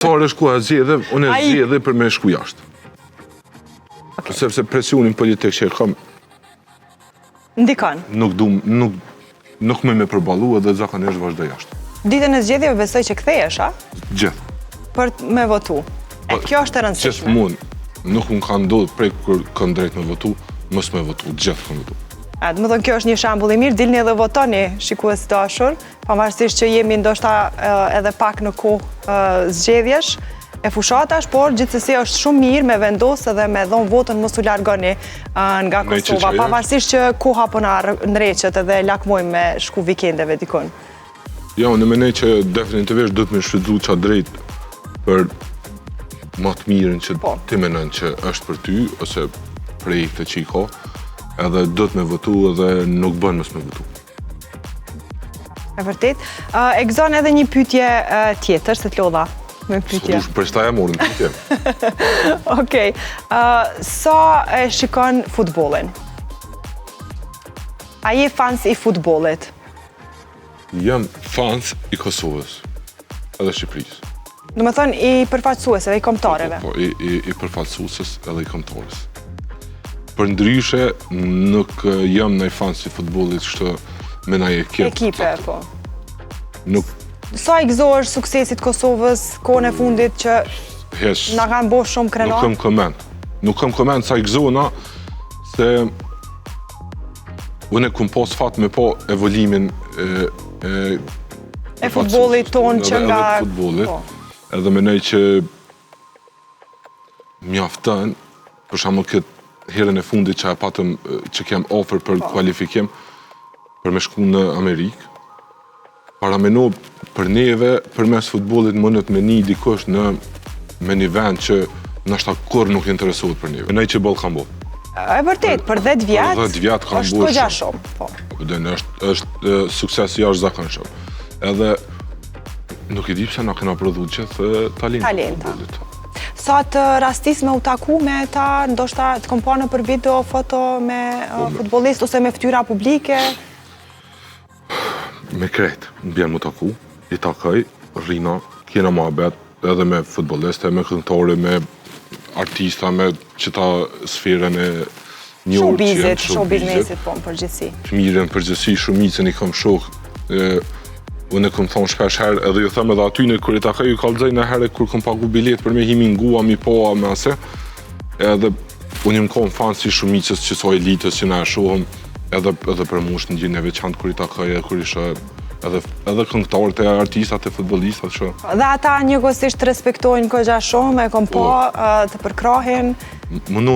Sa herë është koha e zgjedhjeve, unë e zgjedhi për me shku jashtë. Sepse presionin politik që e kam... Ndikon. Nuk du, nuk, nuk muj me përballu edhe zakonisht vazhdoj jashtë. Ditën e zgjedhjeve besoj që kthehesh, a? Gjithë. Për me votu. E po, kjo është e rëndësishme. Gjithmonë, nuk më ka ndodhë prej kur kam drejt me votu, mos me votu, gjithë kam votu. A, domethënë kjo është një shembull i mirë, dilni edhe votoni, shikues të dashur, pavarësisht që jemi ndoshta edhe pak në kohë zgjedhjesh, e fushatash, por gjithsesi është shumë mirë me vendos edhe me dhonë votën mos u largoni nga Kosova, pavarësisht që koha po na ndreqet edhe lakmojmë me shku vikendeve dikun. Jo, unë menoj që definitivisht duhet me shfrytzu qat drejt për ma të mirën që po. ti menon që është për ty, ose projekte që i ka, edhe duhet me votu edhe nuk bën mos me votu. E vërtet. Egzon edhe një pyetje tjetër, se të lodha me pyetje. S'u për shta e morën pyetje. Okej. Sa e shikon futbollin? A je fans i futbollit? Jam fans i Kosovës edhe Shqipërisë. Domethënë i përfaqësueseve, i kombëtareve. Po, po, i, i, i përfaqësueses edhe i kombëtares. Përndryshe, nuk jam naj fans i futbollit kështu me naj ekip. Ekipe, po. Nuk... Sa i gëzohesh suksesit Kosovës, kohën e fundit që Hiç, na kanë bo shumë krenar? Nuk kam koment. Nuk kam koment sa i gëzohna, se unë e kom pas fat me pa evolimin e, e e futbollit tonë që nga... Edhe futbollit. Po. Edhe menoj që mjafton, për shembull këtë herën e fundit që e patëm, që kem afër për po. kualifikim, për me shku në Amerikë, parameno për neve, përmes futbollit mundet me ni dikush në me një vend që ndoshta kurrë nuk interesohet për neve. Menoj që boll kam bo. E vërtet, për 10 vjet, për 10 vjet kam është goxha shumë. Po. Dhe në është, është sukses i jashtëzakonshëm. Edhe nuk e di pse na kena prodhu gjithë talenta. Talenta. Sa të rastis me u taku me ta, ndoshta të kom pa nëpër video, foto me po, futbollistë ose me ftyra publike? Me krejt, më bjen m'u taku, i takoj, rrina, kena muhabet, edhe me futbolliste, me këngëtare, me artista, me qëta sferën e njohur që janë show biznesit, po, në përgjithësi. Të mirë në përgjithësi, shumicën i kam shok, unë e kom thonë shpesh herë, edhe ju them edhe atyne, kur i takoj, ju kallzoj niherë, kur kom pagu bilet për me hi mi ngu, mi pa, me ase, edhe unë jam konë fans i shumicës qësaj elitës që na e shohëm, edhe, edhe për mu është ndjenjë e veçantë kur i takoj edhe kur i shoh edhe edhe këngëtarët e artistat e futbollistat që Dhe ata njëkohësisht të respektojnë goxha shumë, e kom pa, po. të përkrahin. Mundohen.